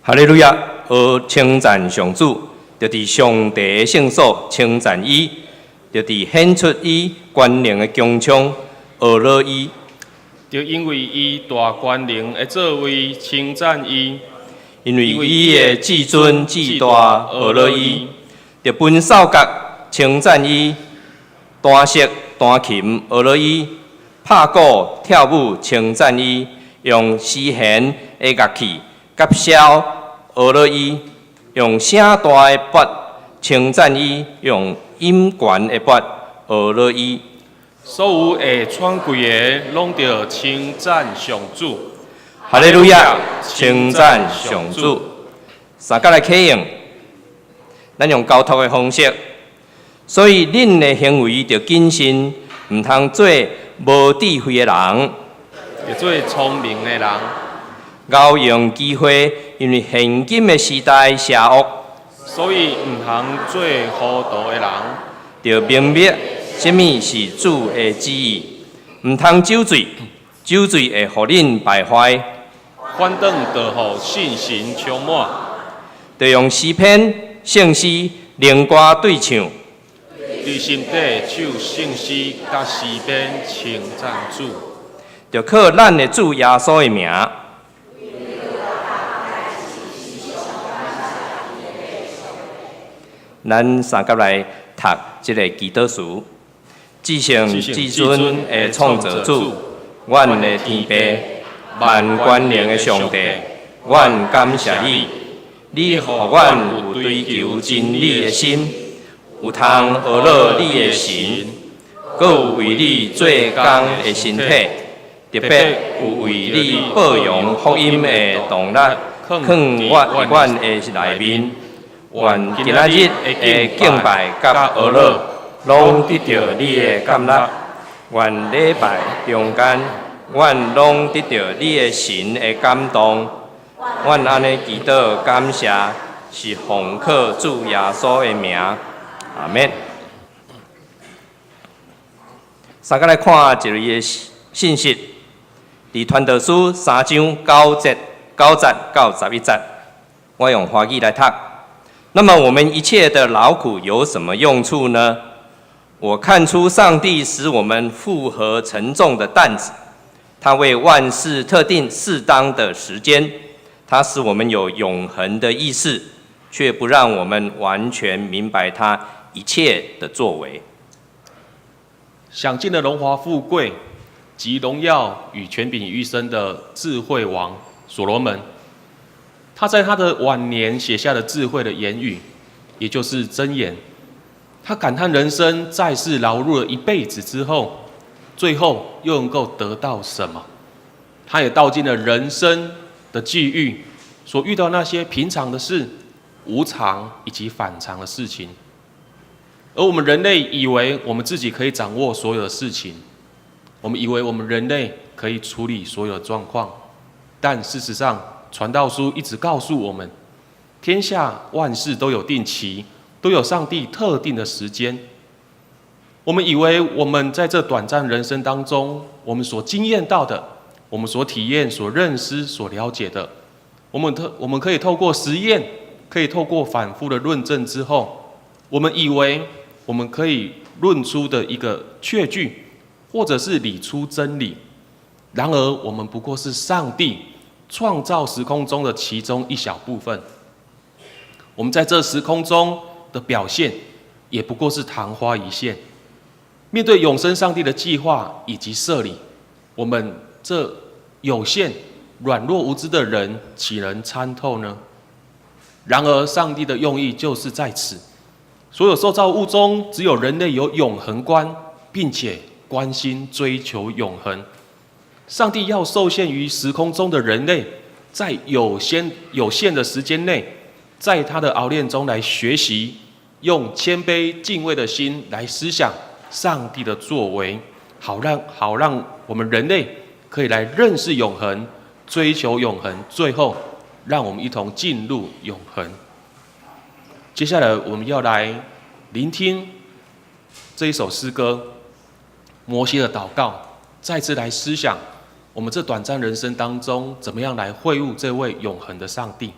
哈利路亞！學稱讚上主，著佇上帝的聖所稱讚伊，著佇顯出伊權能的穹蒼呵咾伊。著因為伊大權能的作為稱讚伊，因為伊的至尊至大呵咾伊，著吹哨角稱讚伊，彈瑟彈琴呵咾伊，拍鼓跳舞稱讚伊，用絲弦的樂器佮簫呵咾伊，用聲大的鈸稱讚伊，用音懸的鈸呵咾伊。所有會喘氣的，攏著稱讚上主。哈利路亞，稱讚上主。三甲來啟用，咱用交託的方式，所以恁的行為著謹慎，毋通做無智慧的人，著做聰明的人。𠢕用機會，因為現今的時代邪惡，所以毋通做糊塗的人。著明白啥物是主的旨意，毋通酒醉，酒醉會予恁敗壞。反轉著予信神充滿。著用詩篇、聖詩、靈歌對唱。佇心底唱聖詩，佮詩篇稱讚主。著靠咱的主耶穌的名。咱三佮來讀這个祈禱詞。至聖至尊的創造主，阮的天父，萬權能的上帝，阮感謝你，你予阮有追求真理的心，有通呵咾你的神，閣有為你做工的身體，特別有為你報揚福音的動力，囥佇阮的內面。願今仔日的敬拜佮呵咾，攏得著你的接納。願禮拜中間，阮攏得著你的神的感動。阮按呢祈禱感謝，是奉靠主耶穌的名，阿們。三佮來看一個信息，佇傳道書三章九節、9節到11節，我用華語來讀。那麼我們一切的勞苦有什麼用處呢？我看出上帝使我們負荷沉重的擔子，他為萬事特定適當的時間，他使我們有永恆的意識，卻不讓我們完全明白他一切的作為。享盡了榮華富貴及榮耀與權柄於一身的智慧王所羅門，他在他的晚年寫下了智慧的言語，也就是箴言。他感嘆人生在世勞碌了一輩子之後，最後又能夠得到什麼？他也道盡了人生的際遇，所遇到那些平常的事、無常以及反常的事情。而我們人類以為我們自己可以掌握所有的事情，我們以為我們人類可以處理所有的狀況，但事實上，傳道書一直告訴我們，天下萬事都有定期，都有上帝特定的時間。我們以為我們在這短暫人生當中，我們所經驗到的，我們所體驗、所認識、所了解的，我們可以透過實驗，可以透過反覆的論證之後，我們以為我們可以論出的一個確據，或者是理出真理。然而，我們不過是上帝創造時空中的其中一小部分。我們在這時空中的表現，也不過是曇花一現。面對永生上帝的計劃以及設立，我們這有限、軟弱無知的人，豈能參透呢？然而，上帝的用意就是在此。所有受造物中，只有人類有永恆觀，並且關心追求永恆。上帝要受限於時空中的人類，在有限的時間內，在他的熬煉中來學習，用謙卑敬畏的心來思想上帝的作為，好讓我們人類可以來認識永恆，追求永恆，最後讓我們一同進入永恆。接下來我們要來聆聽這一首詩歌《摩西的禱告》，再次來思想我們這短暫人生當中，怎麼樣來會晤這位永恆的上帝。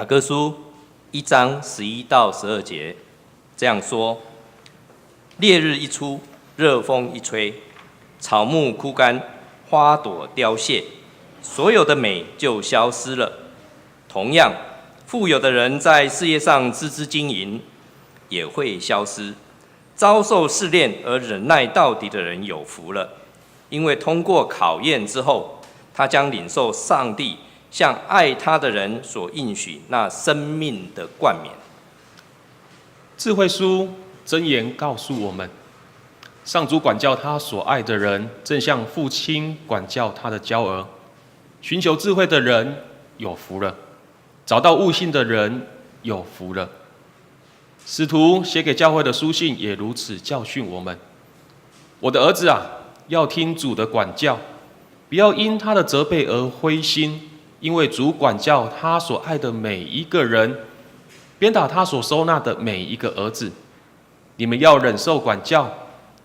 各書1章11到12節這樣說：烈日一出，熱風一吹，草木枯乾，花朵凋謝，所有的美就消失了。同樣，富有的人在事業上孜孜經營，也會消失。遭受試煉而忍耐到底的人有福了，因為通過考驗之後，他將領受上帝向愛他的人所應許那生命的冠冕。智慧書箴言告訴我們，上主管教他所愛的人，正像父親管教他的嬌兒。尋求智慧的人有福了，找到悟性的人有福了。使徒寫給教會的書信也如此教訓我們：我的兒子啊，要聽主的管教，不要因他的責備而灰心，因為主管教他所愛的每一個人，鞭打他所收納的每一個兒子。你們要忍受管教，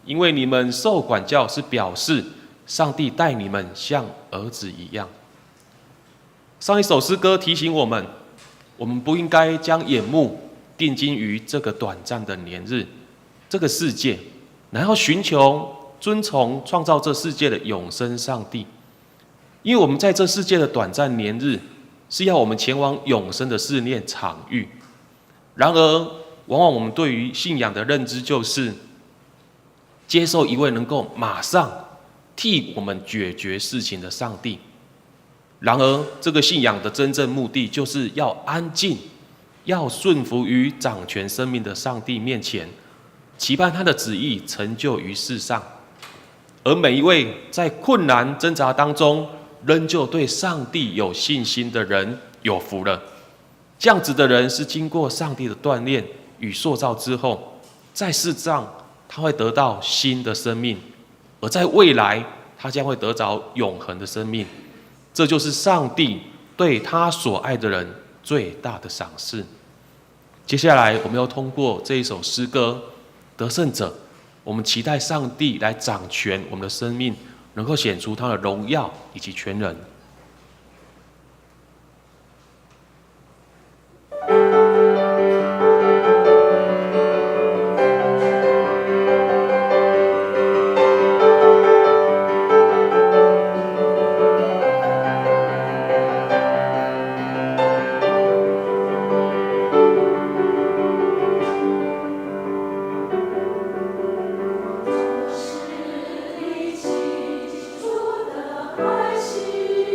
因為你們受管教是表示上帝待你們像兒子一樣。上一首詩歌提醒我們，我們不應該將眼目定睛於這個短暫的年日，這個世界，然後尋求遵從創造這世界的永生上帝。因為我們在這世界的短暫年日，是要我們前往永生的試煉場域。然而，往往我們對於信仰的認知就是接受一位能夠馬上替我們解決事情的上帝。然而，這個信仰的真正目的，就是要安靜，要順服於掌權生命的上帝面前，期盼他的旨意成就於世上。而每一位在困難掙扎當中，仍舊對上帝有信心的人，有福了。這樣子的人是經過上帝的鍛煉與塑造之後，在世上他會得到新的生命，而在未來他將會得着永恆的生命。這就是上帝對他所愛的人最大的賞賜。接下來，我們要通過這一首詩歌《得勝者》，我們期待上帝來掌權我們的生命，能夠顯出他的榮耀以及權能。主的愛心。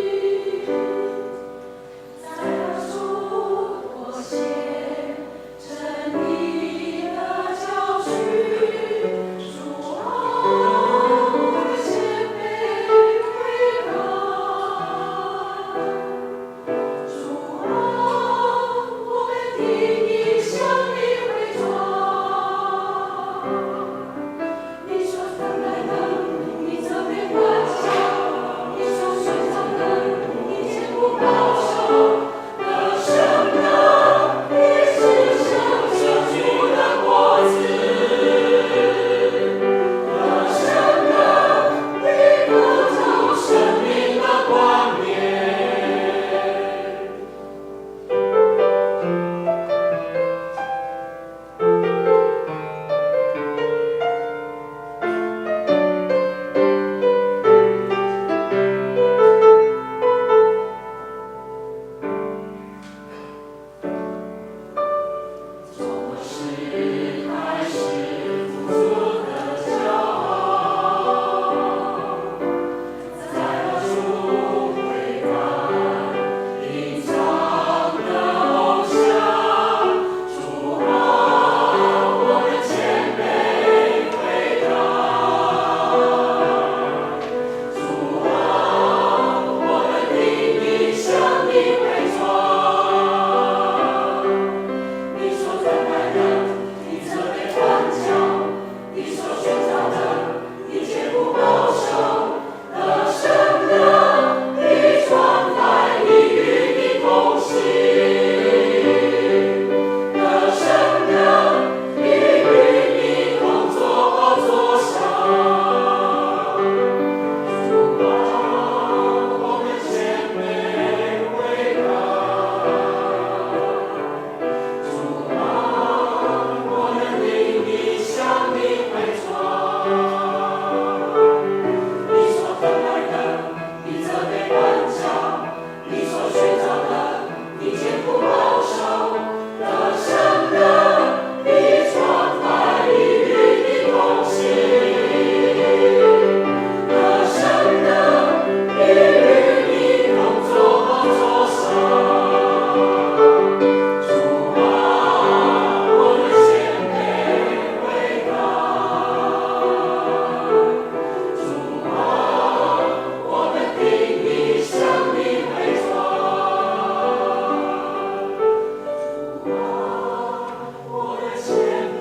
我的謙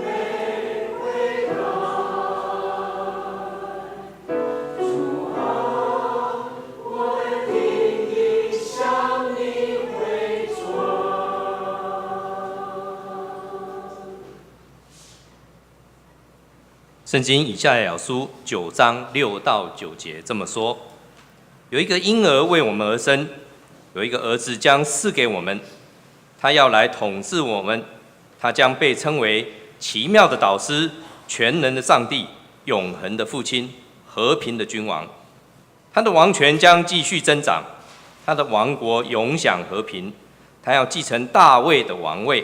卑為大。主啊，我的定意向你回轉。聖經以賽亞書9章6到9節這麼說：有一個嬰兒為我們而生，有一個兒子將賜給我們，他要來統治我們，他將被稱為奇妙的導師、全能的上帝、永恆的父親、和平的君王。他的王權將繼續增長，他的王國永享和平。他要繼承大衛的王位，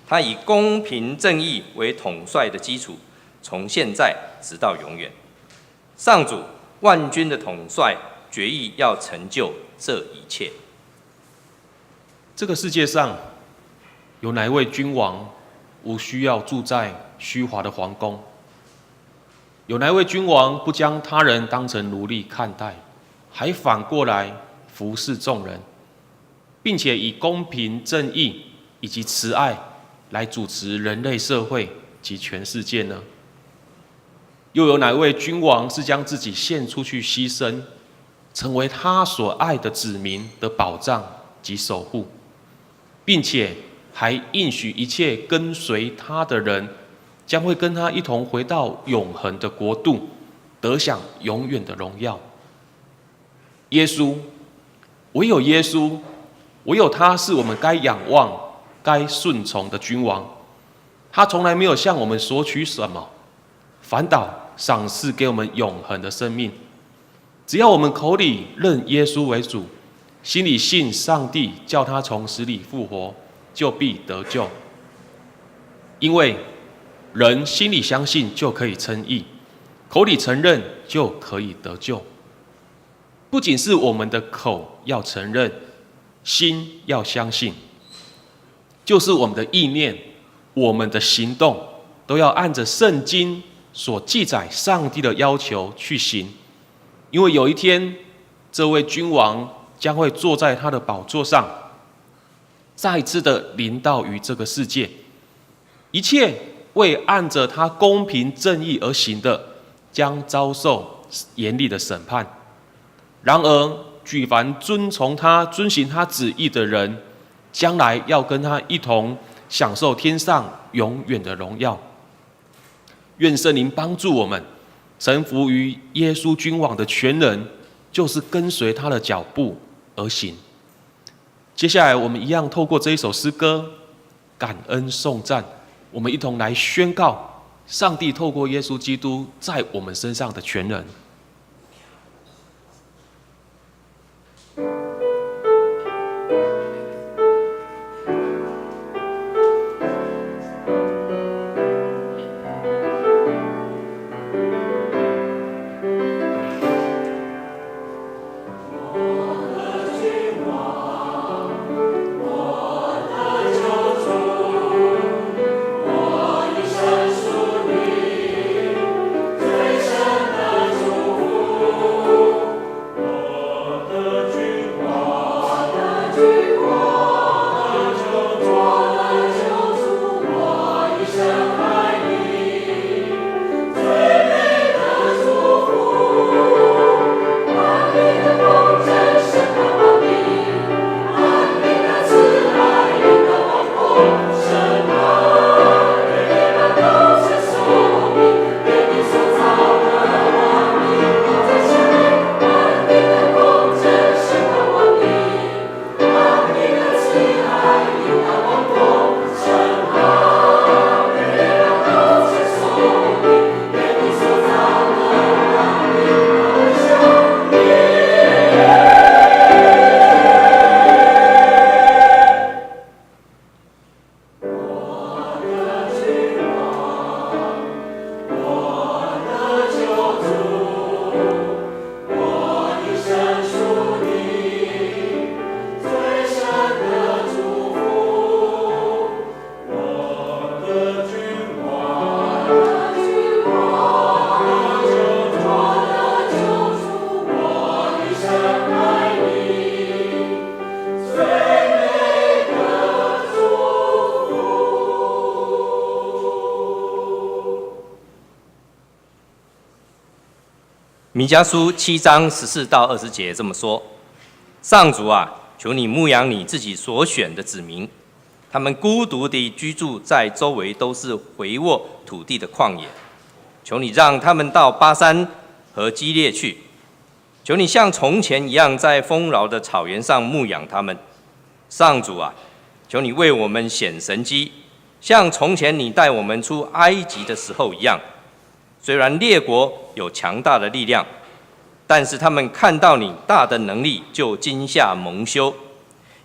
他以公平正義為統帥的基礎，從現在直到永遠。上主萬軍的統帥決意要成就這一切。這個世界上有哪一位君王無需要住在虛華的皇宮？有哪一位君王不將他人當成奴隸看待，還反過來服侍眾人，並且以公平正義以及慈愛來主持人類社會及全世界呢？又有哪位君王是將自己獻出去犧牲，成為他所愛的子民的保障及守護，並且還應許一切跟隨他的人，將會跟他一同回到永恆的國度，得享永遠的榮耀？耶穌，唯有耶穌，唯有他是我們該仰望、該順從的君王。他從來沒有向我們索取什麼，反倒賞賜給我們永恆的生命。只要我們口裡認耶穌為主，心裡信上帝叫他從死裡復活，就必得救。因為人心裡相信就可以稱義，口裡承認就可以得救。不僅是我們的口要承認，心要相信，就是我們的意念、我們的行動，都要按着聖經所記載上帝的要求去行。因為有一天，這位君王將會坐在他的寶座上，再次的臨到於這個世界，一切未按着他公平正義而行的，將遭受嚴厲的審判。然而，舉凡遵從他、遵行他旨意的人，將來要跟他一同享受天上永遠的榮耀。願聖靈幫助我們，臣服於耶穌君王的權能，就是跟隨他的腳步而行。接下來，我們一樣透過這一首詩歌，感恩頌讚，我們一同來宣告上帝透過耶穌基督在我們身上的權能。我的救主，我一生屬你，最深的祝弥迦书7章14到20节這麼說：上主啊，求你牧養你自己所選的子民，他們孤獨地居住在周圍都是肥沃土地的曠野。求你讓他們到巴珊和基列去，求你像從前一樣在豐饒的草原上牧養他們。上主啊，求你為我們顯神蹟，像從前你帶我們出埃及的時候一樣。雖然列國有強大的力量，但是他們看到你大的能力就驚嚇蒙羞，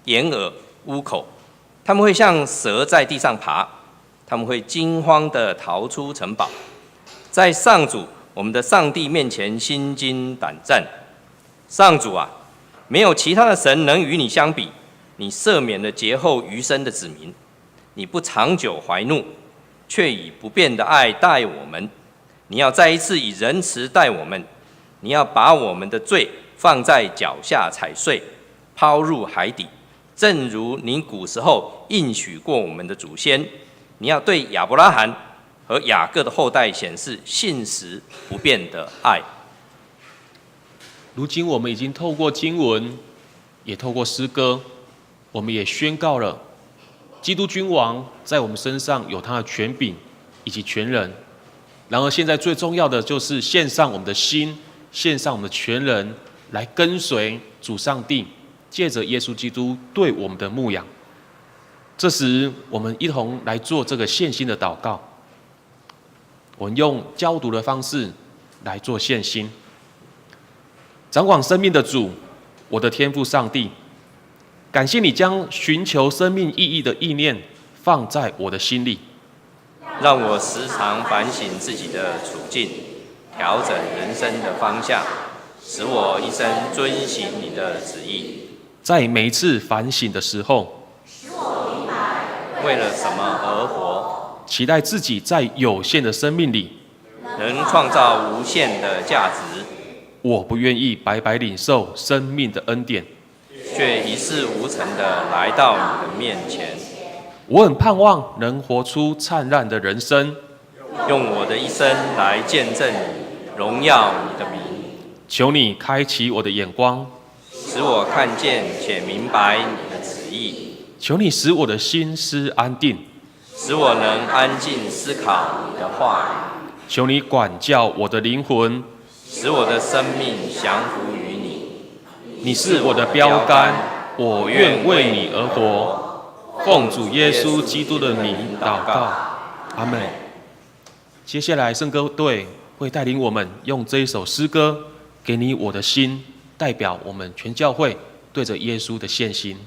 掩耳捂口。他們會像蛇在地上爬，他們會驚慌地逃出城堡，在上主我們的上帝面前心驚膽戰。上主啊，沒有其他的神能與你相比，你赦免了劫後餘生的子民，你不長久懷怒，卻以不變的愛待我們。你要再一次以仁慈待我們，你要把我們的罪放在腳下踩碎，拋入海底，正如你古時候應許過我們的祖先。你要對亞伯拉罕和雅各的後代顯示信實不變的愛。如今我們已經透過經文，也透過詩歌，我們也宣告了基督君王在我們身上有他的權柄以及權能。然而，現在最重要的就是獻上我們的心，獻上我們的全人，來跟隨主上帝，借着耶穌基督對我們的牧養。這時，我們一同來做這個獻心的禱告。我們用交讀的方式來做獻心。掌管生命的主，我的天父上帝，感謝你將尋求生命意義的意念放在我的心裡。讓我時常反省自己的處境，調整人生的方向，使我一生遵行你的旨意。在每一次反省的時候，為了什麼而活？期待自己在有限的生命裡能創造無限的價值。我不願意白白領受生命的恩典，卻一事無成的來到你的面前。我很盼望能活出燦爛的人生，用我的一生來見證你，榮耀你的名。求你開啟我的眼光，使我看見且明白你的旨意。求你使我的心思安定，使我能安靜思考你的話語。求你管教我的靈魂，使我的生命降服於你。你是我的標杆，我願為你而活。奉主耶穌基督的名禱告，阿們。接下來聖歌隊會帶領我們用這一首詩歌《給你我的心》，代表我們全教會對着耶穌的獻心。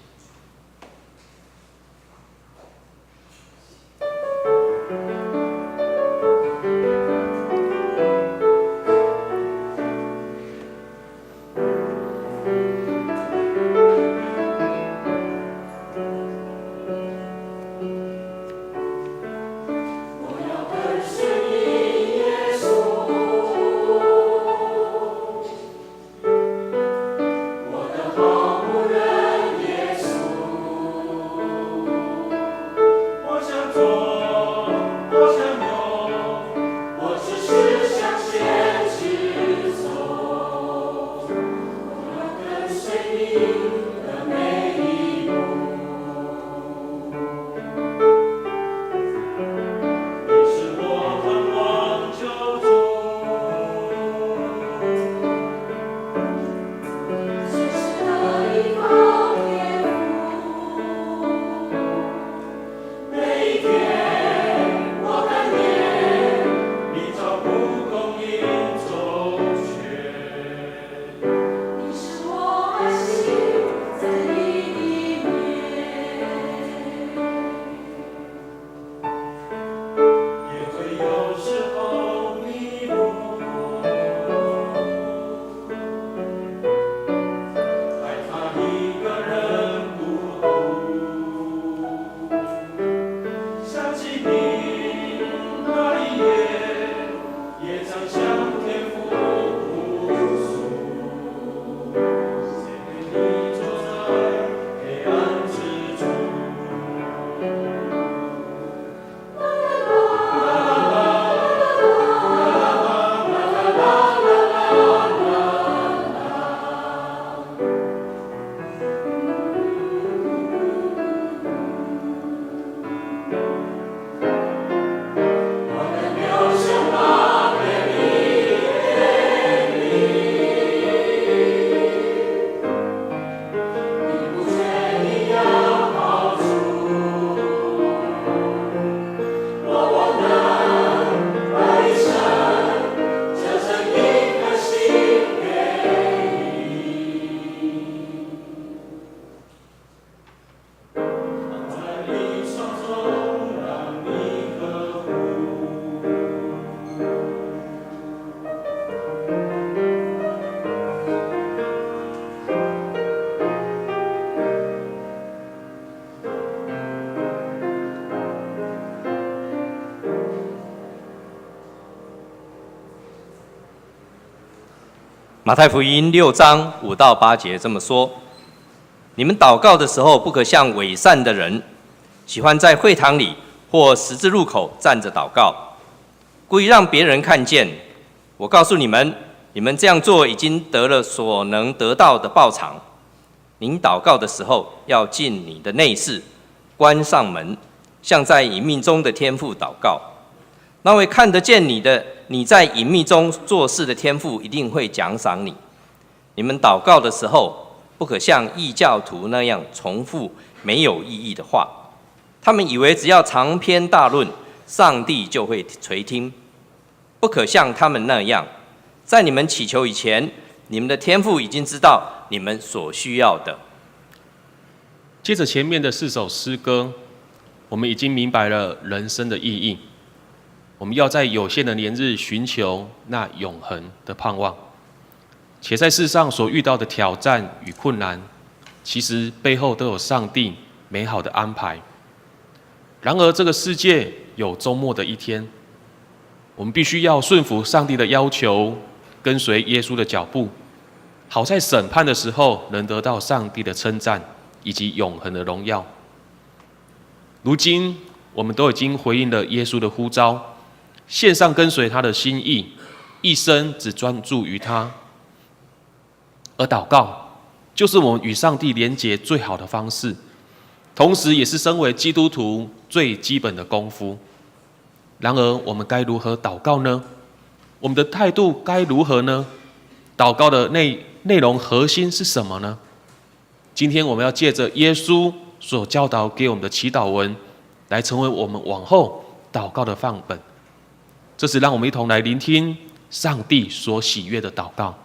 我的好牧人耶穌。馬太福音6章5到8節這麼說：你們禱告的時候，不可像偽善的人，喜歡在會堂裡或十字路口站着禱告，故意讓別人看見。我告訴你們，你們這樣做已經得了所能得到的報償。您禱告的時候，要進你的內室，關上門，向在隱秘中的天父禱告。那位看得見你的，你在隱秘中做事的天父一定會獎賞你。你們禱告的時候，不可像異教徒那樣重複沒有意義的話。他們以為只要長篇大論，上帝就會垂聽。不可像他們那樣，在你們祈求以前，你們的天父已經知道你們所需要的。接着前面的四首詩歌，我們已經明白了人生的意義。我們要在有限的年日尋求那永恆的盼望，且在世上所遇到的挑戰與困難，其實背後都有上帝美好的安排。然而，這個世界有終末的一天，我們必須要順服上帝的要求，跟隨耶穌的腳步，好在審判的時候能得到上帝的稱讚以及永恆的榮耀。如今，我們都已經回應了耶穌的呼召。獻上跟隨他的心意，一生只專注於他。而禱告就是我們與上帝連結最好的方式，同時也是身為基督徒最基本的功夫。然而，我們該如何禱告呢？我們的態度該如何呢？禱告的內容核心是什麼呢？今天我們要借着耶穌所教導給我們的祈禱文，來成為我們往後禱告的範本。這時，讓我們一同來聆聽上帝所喜悅的禱告。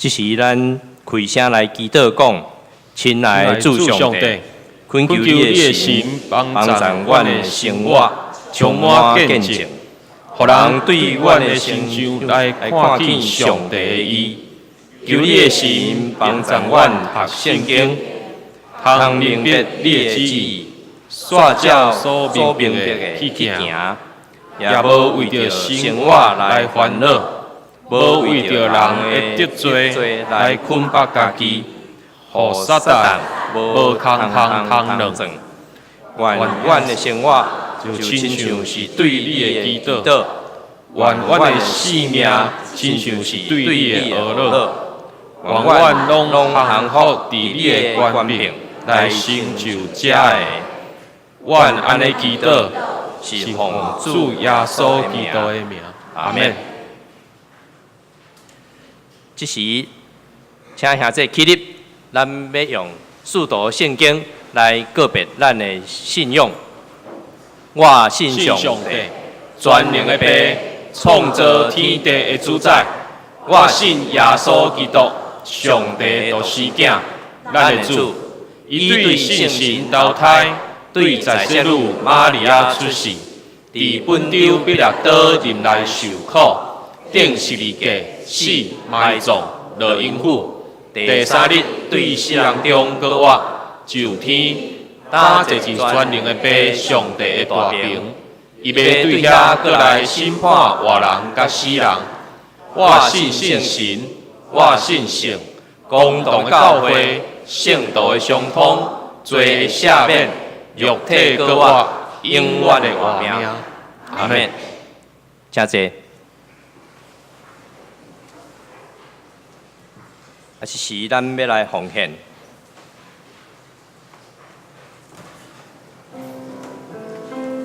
這時，咱開聲來祈禱，講：親愛的主上帝，懇求懇求你你的的神神幫幫贊贊阮阮的的生生活活，充充滿滿見證見證，予人予人對對阮的阮的成就成就來來看看見見上上帝帝的的義義。求你的神幫贊阮讀聖經，通通明明白白你你的的旨旨意，意，煞照所所明明白的白的去去行，行，也也無為無為著著生生活活來來煩煩惱惱，無無為為著著人人的的得得罪罪來來捆捆綁綁家家己己，予予撒撒旦旦無無空空通通通通转。愿愿阮的生活就就亲亲像像是对是对你你的的祈祈祷祷，愿愿阮阮的的性性命命亲亲像是像是对对你你的学的学乐乐，愿愿阮阮拢拢降降服服伫伫你的你的权柄权柄来来成成就就这个这个。愿愿按呢按呢祈祷祈祷是是奉奉主主耶耶稣稣基的名督的名，阿们阿们。这时，请兄弟起立，咱欲用使徒圣经来告别咱的信仰。我信信上帝上帝，全能的父，創造天地的主宰。我信耶穌基督，上帝獨生囝，咱的主。伊對聖神投胎，對在聖女瑪利亞出世，佇本丟彼拉多入內受苦，釘十字架，死埋葬，落陰府。第三日對死人中閣活，上天，搭坐佇全能的父上帝的大爿。伊欲對遐閣來審判活人佮死人。我信聖神，我信聖公同的教會，聖徒的相通，罪的赦免，肉體閣活，永遠的活命。阿們。請坐。啊，這時咱欲來奉獻。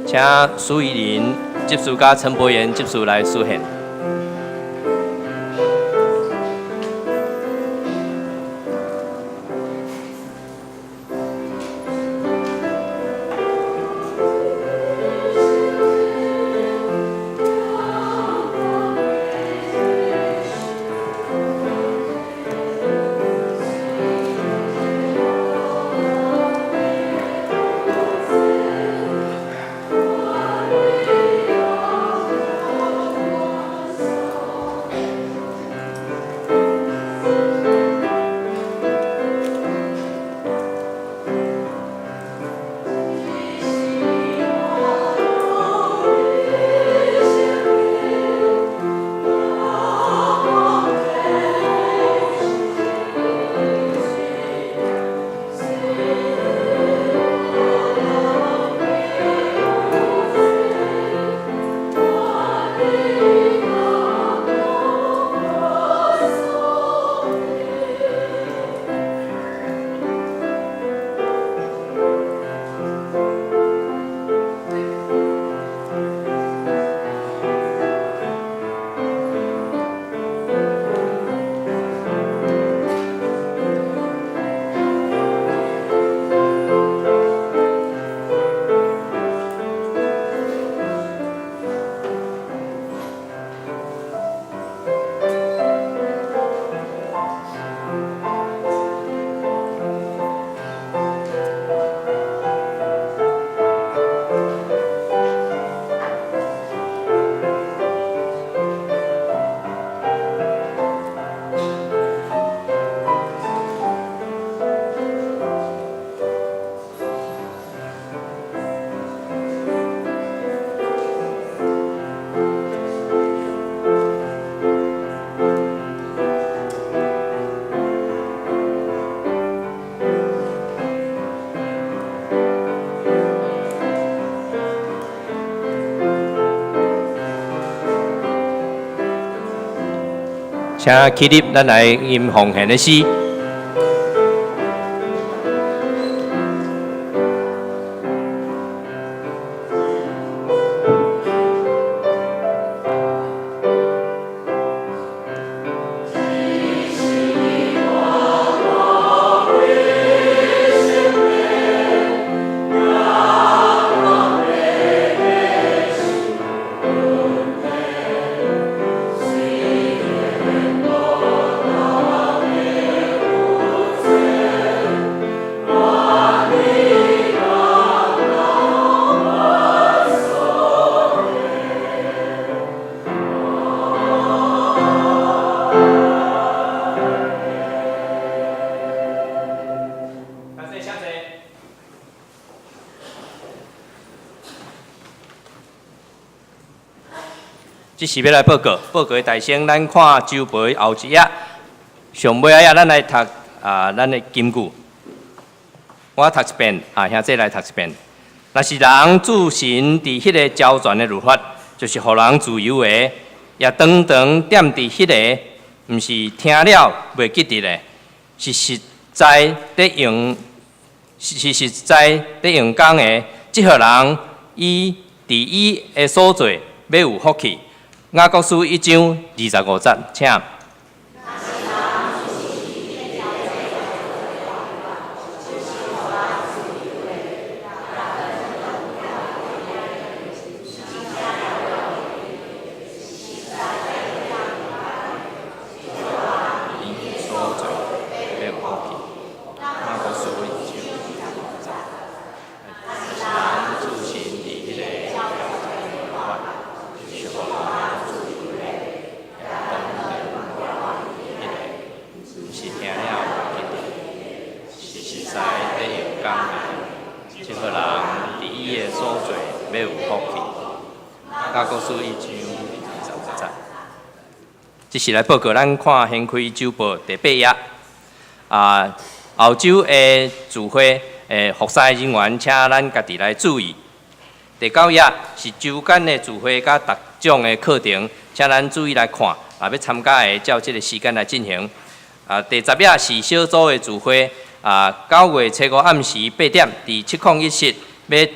請蘇怡玲執事佮陳博賢執事來司獻。請起立，咱來吟奉獻的詩。這是欲來報告，報告的大先，咱看周報後一頁，上尾仔頁，咱來讀啊，咱的金句。我讀一遍，啊，兄弟來讀一遍。若是人注神佇彼个焦全的律法，就是予人自由的，也長長踮佇彼个，毋是聽了袂記得的，是實在佇用，是實在佇用工的。這號人伊佇伊的所做欲有福氣。雅各書一章二十五節，請。雅各書一章二十五節。這是來報告，咱看掀開週報第八頁。啊，後週的聚會的服侍人員，請咱家己來注意。第九頁是週間的聚會佮逐種的課程，請咱注意來看。啊，欲參加的照這个時間來進行。啊，第十頁是小組的聚會。啊，九月初五暗時八點，佇七空一室欲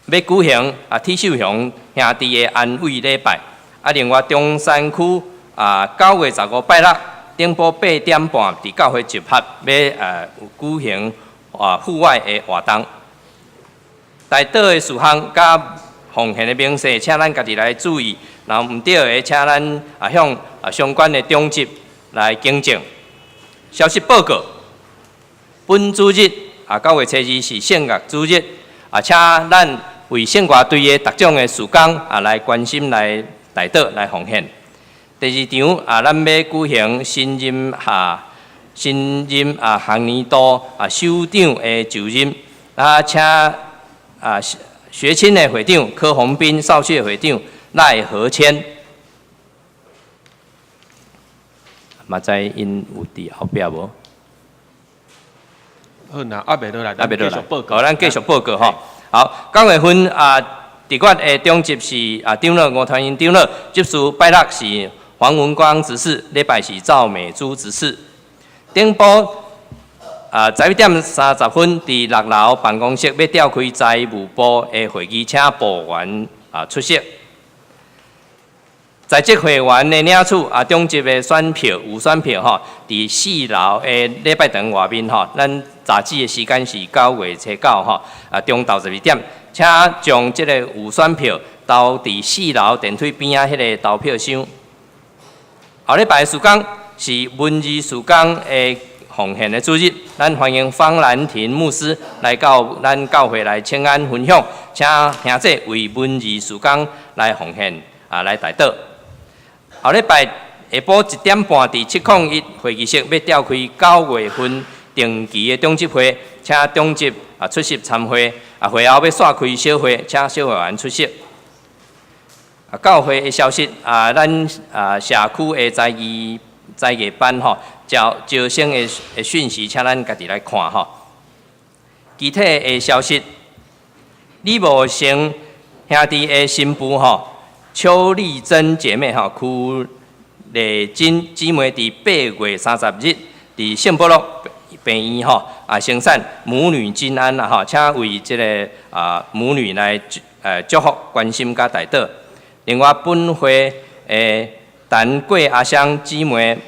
欲舉行啊，鐵秀雄兄弟的安慰禮拜。啊，另外中山區啊，九月十五拜六頂晡八點半，佇教會集合，欲舉行啊戶外的活動。代禱的事項佮奉獻的明細，請咱家己來注意。若毋對的，請咱啊向啊相關的長執來更正。消息報告，本主日啊九月初二是聖樂主日啊，請咱為聖樂隊的逐種的事工啊來關心、來代禱、來奉獻。第二場啊，咱欲舉行新任哈新任啊學年度啊首長的就任啊，請啊學青的會長柯宏斌，少協會長賴和謙，嘛知𪜶有佇後壁無？好，那猶未落來，猶未落來咱繼續報告。好，咱繼續報告吼。好，九月份啊，佇阮的長執是啊，長老吳傳英長老，執事拜六是黃文光執事，禮拜是趙美珠執事。頂晡啊，十一點三十分，佇六樓辦公室欲召開財務部的會議，請部員啊出席。在職會員的領取啊，長執的選票有選票吼，佇四樓的禮拜堂外面吼，咱截止的時間是九月初九吼，啊，中晝十二點，請將這个預選票投佇四樓電梯邊仔彼个投票箱。後禮拜事工是文字事工的奉獻的主日，咱歡迎方蘭亭牧師來到咱教會來請安分享，請兄弟為文字事工來奉獻啊，來代禱。後禮拜下晡一點半，佇七空一會議室欲召開九月份定期的長執會，請長執啊出席參會。啊，會後欲煞開小會，請小會員出席。啊，教會的消息啊，咱啊社區的才藝才藝班吼，招招生的的訊息，請咱家己來看吼。其他的消息，李無成兄弟的新婦吼，邱麗珍姐妹吼，邱麗珍姊妹佇八月三十日佇聖保祿病院吼啊生產母女均安啦吼，請為這个啊母女來祝福、關心佮代禱。另外，本會的陳桂阿香姊妹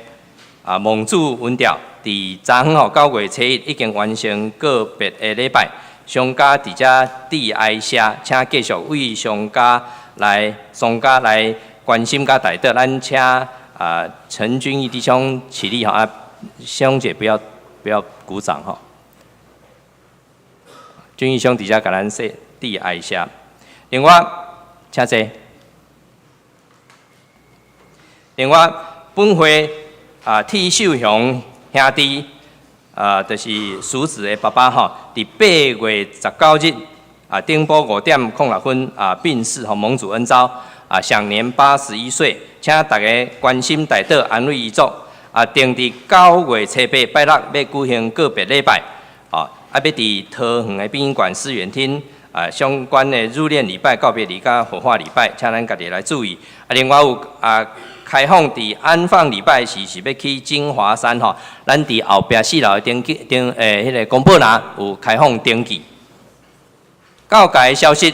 啊，蒙主恩召，佇昨昏吼九月初一已經完成告別的禮拜，雙家佇遮致哀謝，請繼續為雙家來雙家來關心佮代禱。咱請啊陳君義弟兄起立吼，啊，兄姐不要不要鼓掌吼。君義兄佇遮共咱說致哀謝。另外，請坐。另外，本會啊，鐵秀雄兄弟啊，就是叔子的爸爸吼，佇八月十九日啊，頂晡五點零六分啊，病逝吼，蒙主恩召享年81歲，請大家關心代禱，安慰遺族。定佇9月初8拜六欲舉行告別禮拜，欲佇桃園的殯儀館思源廳，相關的入殮禮拜、告別禮佮火化禮拜，請咱家己來注意。另外有開放佇安放禮拜時是欲去金華山吼，咱佇後壁四樓的登記登彼个公布欄有開放登記。教界消息，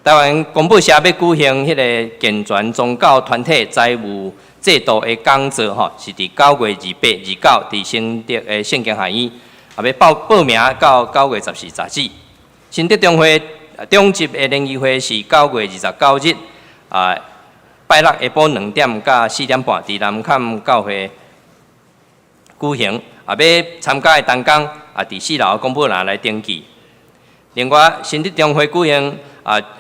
台灣公布社欲舉行彼个健全宗教團體財務制度的講座吼，是佇9月28、29佇新竹的聖經學院，欲報名到9月14截止。新竹中會中級的聯誼會是9月29日，拜六下晡2點到4點半，佇南崁教會舉行。欲參加的同工，佇四樓公布欄來登記。另外，新竹中會舉行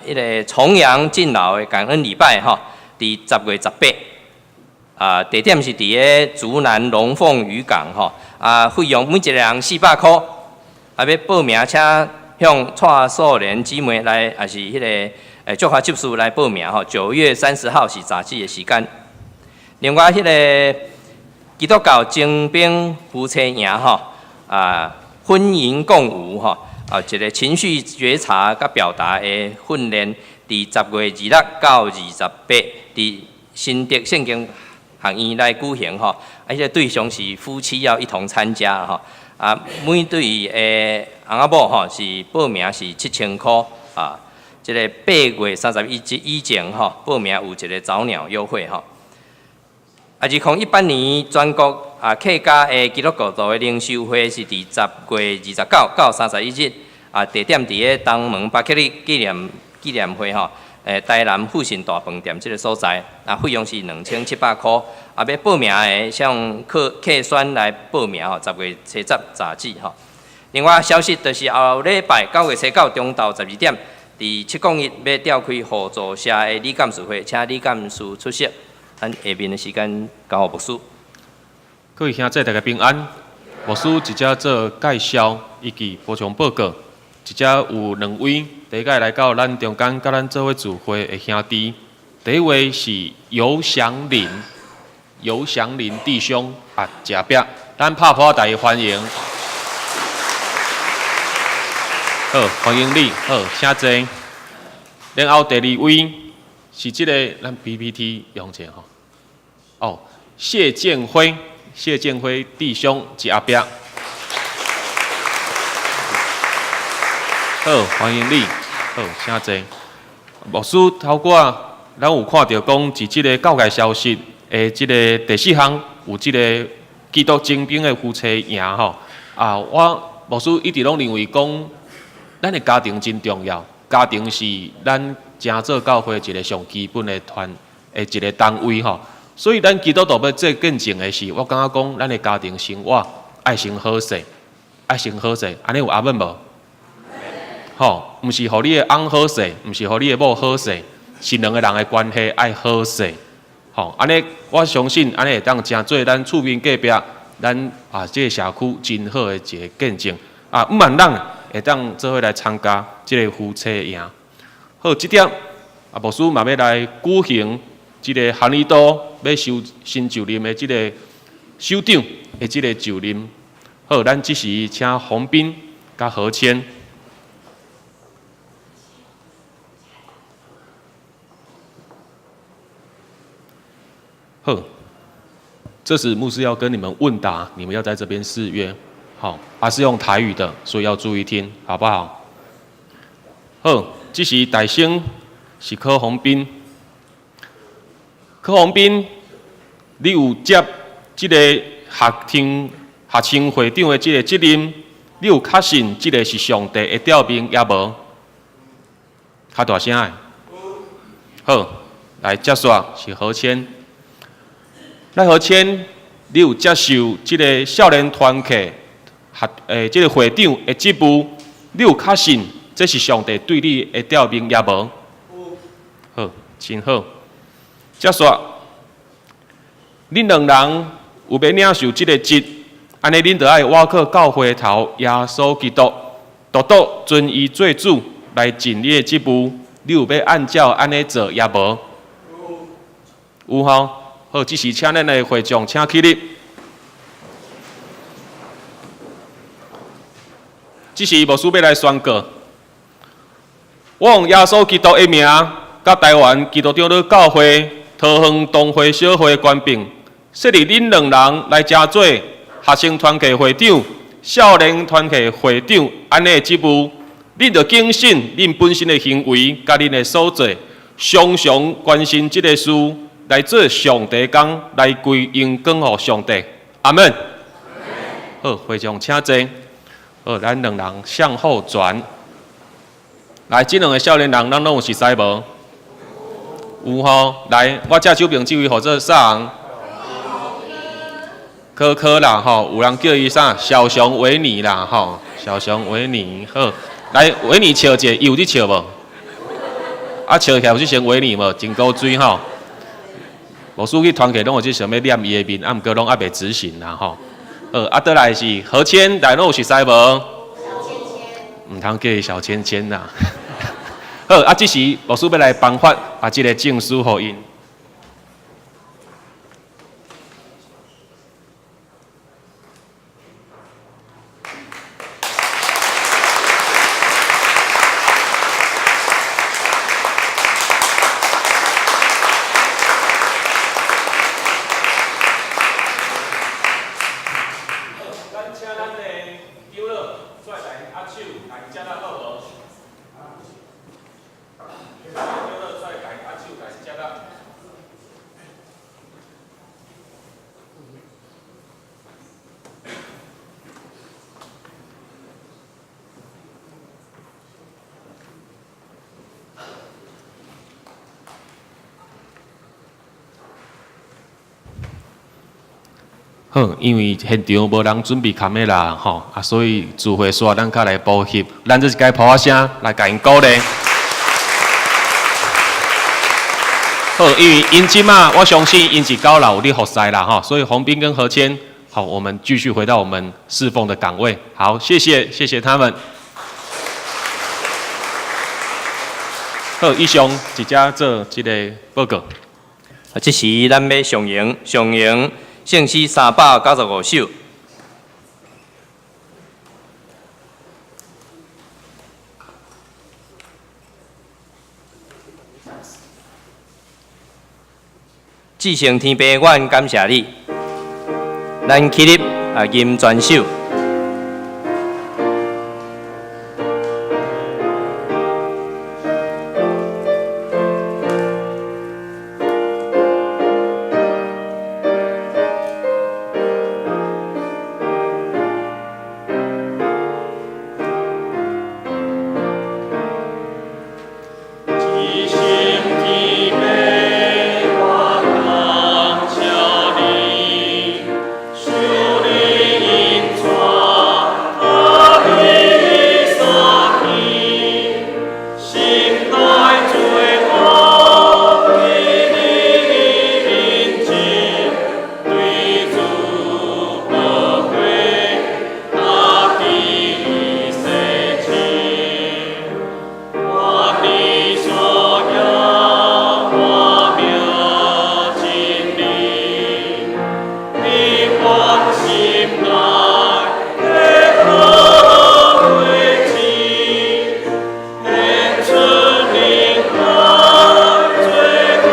彼个重陽敬老的感恩禮拜吼，佇10月18，地點是佇个竹南龍鳳漁港吼，費用每一个人400箍，欲報名請向蔡素蓮姊妹來，抑是彼个祝華執事來報名吼。9月30號是截止的時間。另外，彼个基督教精兵夫妻營吼，婚姻共舞吼。一个情緒覺察佮表達的訓練，佇10月26到28，佇新竹聖經學院來舉行吼。彼个對象是夫妻要一同參加吼。每對的翁仔某吼是報名是7000箍啊。這个8月31日以前吼，報名有一個早鳥優惠吼。2018年全國客家的基督教徒的靈修會是佇10月29到31日，地點佇个東門巴克利紀念會吼，台南富信大飯店這个所在，費用是2700箍，欲報名的向客選來報名吼，10月七十截止吼。另外消息就是後禮拜9月初9中晝12點，佇701欲召開互助社的理監事會，請理監事出席。咱下面的時間交予牧師。各位兄弟，大家平安。牧師這節做介紹以及補充報告。這節有兩位，第一個來到咱中間，佮咱做伙聚會的兄弟。第一位是游祥林，游祥林弟兄啊，食壁，咱拍破大家歡迎。好，歡迎你，好，請坐。然後第二位是這个咱 PPT 用者吼。哦，謝建輝，謝建輝弟兄佇後壁。好，歡迎你。好，請坐。牧師頭拄仔，咱有看著講，佇這个教界消息的這个第四項，有這个基督精兵的夫妻營吼。我牧師一直攏認為講，咱的家庭真重要，家庭是咱成做教會一个上基本的團的一个單位吼。所以咱基督徒欲做見證的是，我感覺講，咱的家庭生活愛先好勢，愛先好勢，按呢有阿們無？吼，毋是予你的翁好勢，毋是予你的某好勢，是兩個人的關係愛好勢。吼，按呢我相信按呢會當成做咱厝邊隔壁，咱這个社區真好的一个見證。毋萬咱會當做伙來參加這个夫妻營。好，這點牧師嘛欲來舉行這个韓里都欲收新就任的這个首長的這个就任。好，咱這時請洪斌佮何謙。好，這時牧師要跟你們問答，你們要在這邊誓約。好，是用台語的，所以要注意聽，好不好？好，這時大聲是柯宏斌。柯宏斌，你有接這个學生會長的這个責任，你有確信這个是上帝的調命抑無？較大聲的。好，來接續是何謙。來何謙，你有接受這个少年團契這个會長的職務，你有確信這是上帝對你的調命抑無？好，真好。接續，恁兩人有欲領受這个職，按呢恁著愛倚靠教會頭耶穌基督，獨獨尊伊做主來盡你的職務，你有欲按照按呢做抑無？有吼。好，這時請咱的會眾請起立。這時牧師欲來宣告，我奉耶穌基督的名，佮台灣基督長老教會桃園東會小會的權柄，設立恁兩人來成做學生團契會長、少年團契會長按呢的職務，恁著謹慎恁本身的行為佮恁的所做，常常關心這个事，來做上帝工，來歸榮光予上帝。阿門。好，會長請坐。好，咱兩人向後轉。來，這兩个少年人，咱攏有熟似無？有吼。來，我這手爿這位號做啥人？科科啦吼，有人叫伊啥？小熊維尼啦吼，小熊維尼好。來，維尼笑者，伊有咧笑無？啊，笑起來有這成維尼無？真古錐吼。牧師去團契攏有這想欲念伊的面，啊，毋過攏猶未執行啦吼。好，啊，倒來是何謙，來攏有熟似無？小芊芊。毋通叫伊小芊芊啦。好，啊，這時牧師欲來頒發啊，這个證書予𪜶。咱請咱的長老出來握手，來接啦，好無？長老出來共握手，來接啦。好，因為現場無人準備卡麥啦，吼啊，所以聚會煞咱較來補翕，咱這一擺噗仔聲來共𪜶鼓勵。好，因為𪜶這馬，我相信𪜶是高老有咧服侍啦，吼，所以洪斌跟何謙，好，我們繼續回到我們侍奉的崗位。好，謝謝，謝謝他們。好，以上直接做這个報告。啊，這時咱欲上詠，上詠聖詩395首。至聖天父，阮感謝你。咱起立啊，吟全首。至聖天父，我感謝你，求你引帶我去三天，心內罪惡伫你面前，對主寶血家己洗清。願你所行看明真理，你願心內的好果子，顯出靈愛最好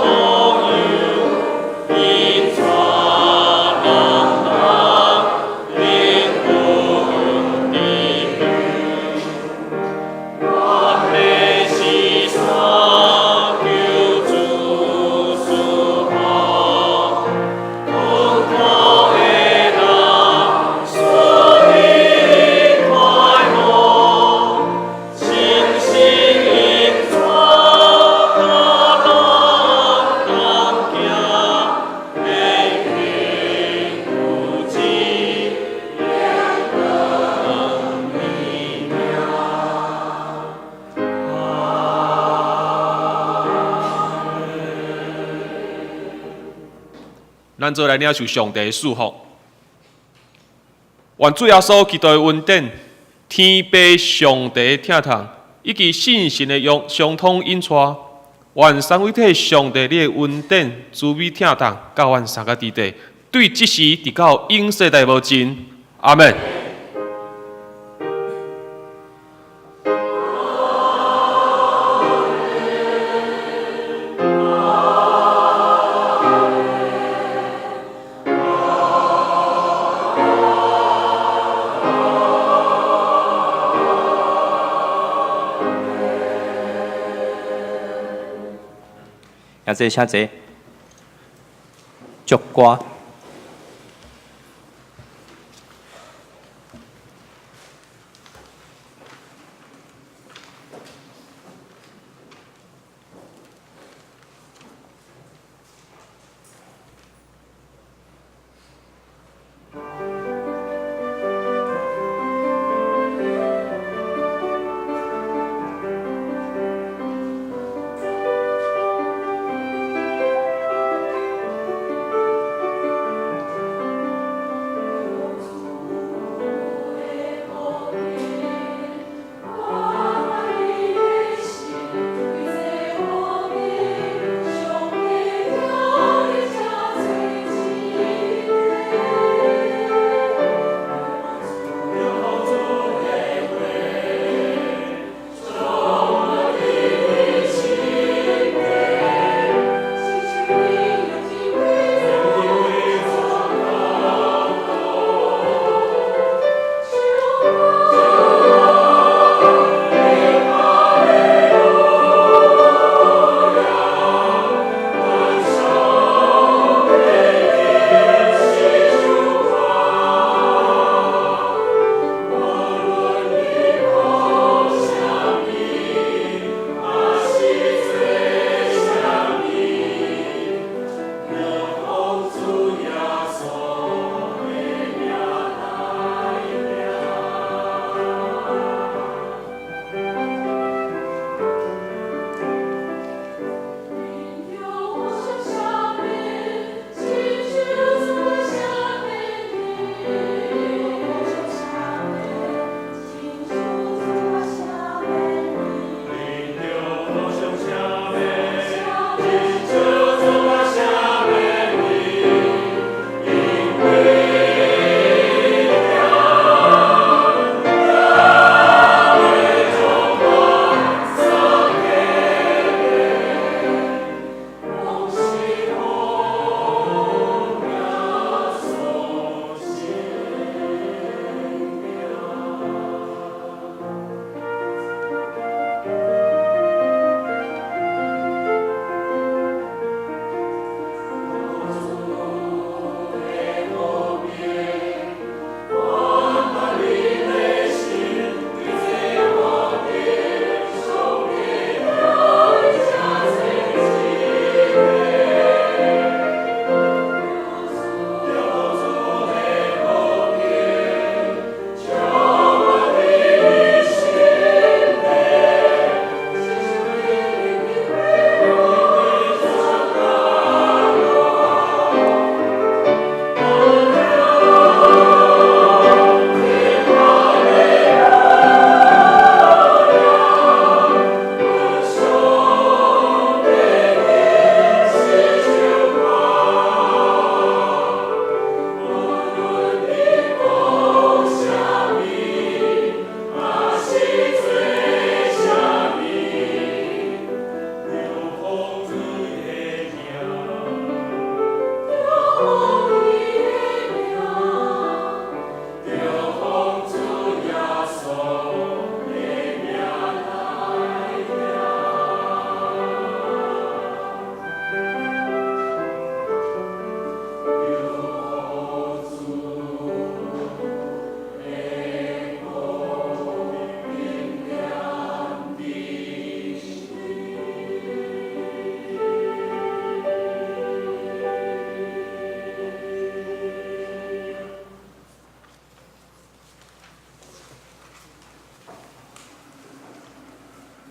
模樣，引帶人人靈魂得救。願你是山求主賜福，困苦的人賜予快樂，信心引帶咱同行，言行有志，榮光你名。咱做來領受上帝的祝福。願主耶穌基督的恩典、天父上帝的疼痛、以及信神的用相通引帶。願三位一體上帝，你的恩典、慈悲、疼痛，佮阮相佮佇底，對這時直到永世代無盡。阿門。兄弟請坐，祝歌。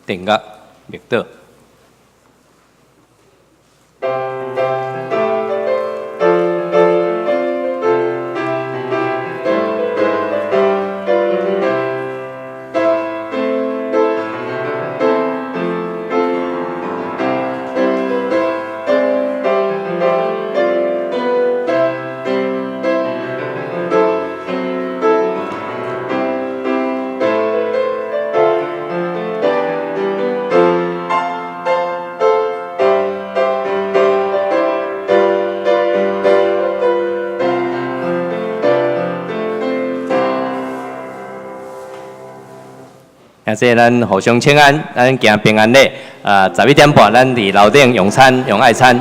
定額默禱。兄弟咱互相請安，咱行平安禮。啊，11點半咱佇樓頂用餐用愛餐。